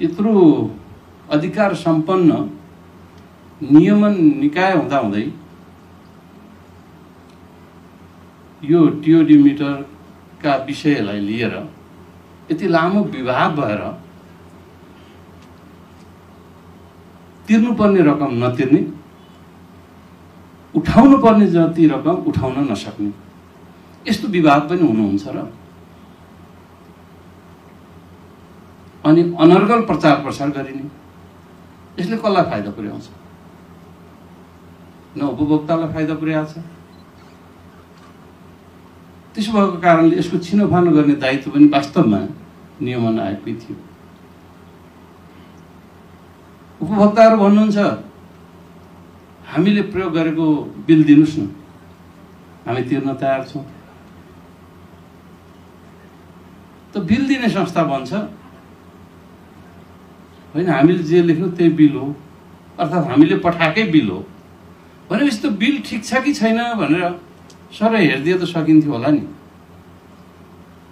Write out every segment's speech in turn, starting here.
यत्रो अधिकार सम्पन्न नियमन निकाय हुँदाहुँदै यो टिओडी मिटरका विषयलाई लिएर यति लामो विवाद भएर तिर्नुपर्ने रकम नतिर्ने, उठाउनु पर्ने जति रकम उठाउन नसक्ने यस्तो विवाद पनि हुनुहुन्छ र अनि अनर्गल प्रचार प्रसार गरिने, यसले कसलाई फाइदा पुर्याउँछ? न उपभोक्तालाई फाइदा पुर्याउँछ। त्यसो भएको कारणले यसको छिनोफानो गर्ने दायित्व पनि वास्तवमा नियमन आयोगकै थियो। उपभोक्ताहरू भन्नुहुन्छ हामीले प्रयोग गरेको बिल दिनुस् न, हामी तिर्न तयार छौँ। त बिल दिने संस्था भन्छ होइन, हामीले जे लेख्नु त्यही बिल हो, अर्थात् हामीले पठाएकै बिल हो भनेपछि त्यो बिल ठिक छ कि छैन भनेर सबै हेरिदिए त सकिन्थ्यो होला नि।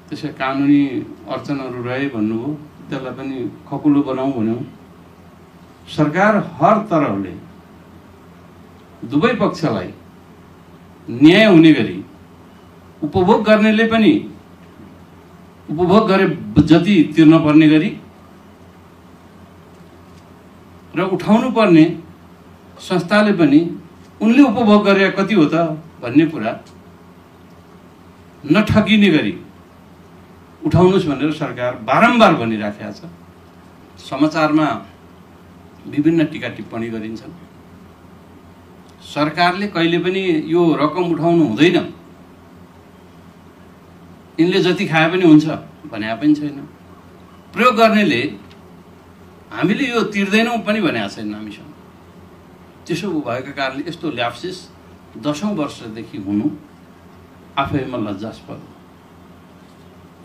त्यसै कानुनी अडचनहरू रहे भन्नुभयो, त्यसलाई पनि खकुलो बनाऊ भन्यो। सरकार हर तरहले दुवै पक्षलाई न्याय हुने गरी, उपभोग गर्नेले पनि उपभोग गरे जति तिर्न पर्ने गरी र उठाउनु पर्ने संस्थाले पनि उनले उपभोग गरे कति हो त भन्ने कुरा नठगिने गरी उठाउनुस् भनेर सरकार बारम्बार भनिराखेको छ। समाचारमा विभिन्न टीका टिप्पणी गरिन्छन्। सरकारले कहिले पनि यो रकम उठाउनु हुँदैन, यिनले जति खाए पनि हुन्छ भने पनि छैन। प्रयोग गर्नेले हामीले यो तिर्दैनौँ पनि भनेको छैन हामीसँग। त्यसो भएको कारणले यस्तो ल्याप्सिस 10औं वर्षदेखि हुनु आफैमा लज्जास्पद हो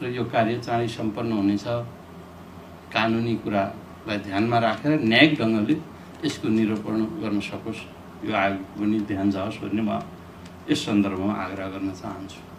र यो कार्य चाँडै सम्पन्न हुनेछ। कानुनी कुरालाई ध्यानमा राखेर न्यायिक ढङ्गले यसको निरूपण गर्न सकोस्, यो आयोग पनि ध्यान जाओस् भन्ने म यस सन्दर्भमा आग्रह गर्न चाहन्छु।